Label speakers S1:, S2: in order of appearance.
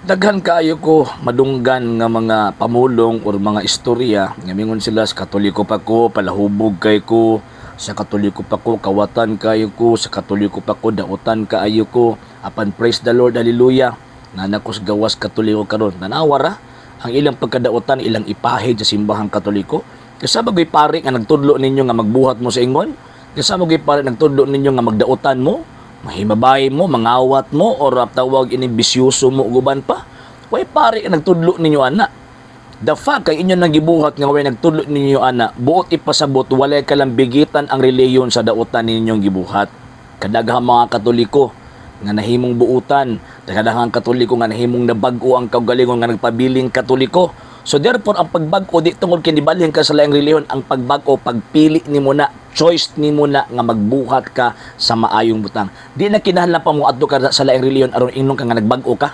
S1: Daghan kaayo ko madunggan nga mga pamulong or mga istorya nga mingon sila, "Sa Katoliko pa ko, palahubog kay ko. Sa Katoliko pa ko, kawatan kayo ko. Sa Katoliko pa ko, dautan kaayo ko. Apan praise the Lord, hallelujah, naa ko sa gawas Katoliko karon." Tanawa ra ang ilang pagkadautan, ilang ipahid sa simbahang Katoliko. Kasaba goy pari nga nagtudlo ninyo nga magbuhat mo sa ingon? Kasaba goy pari nagtudlo ninyo nga magdautan mo, mahimabay mo, mangawat mo, or tawag ini, bisyoso mo, guban pa? Way pari nga nagtudlo ninyo ana. The fact kay inyo nang gibuhat nga way nagtudlo ninyo ana, buot ipasabot walay kalambigitan ang relihiyon sa dautan ninyong gibuhat. Kadaghang mga Katoliko nga nahimong buutan, kadaghang Katoliko nga nahimong nabag-o ang kaugalingon nga nagpabiling Katoliko. So therefore, ang pagbag-o di tungod kay nibalhin ka sa laing relihiyon, ang pagbag-o pagpili nimo na, choice nimo na nga magbuhat ka sa maayong butang. Di na kinahanglan pa mo adto ka sa laing relihiyon aron ingnon ka nga nagbag-o ka.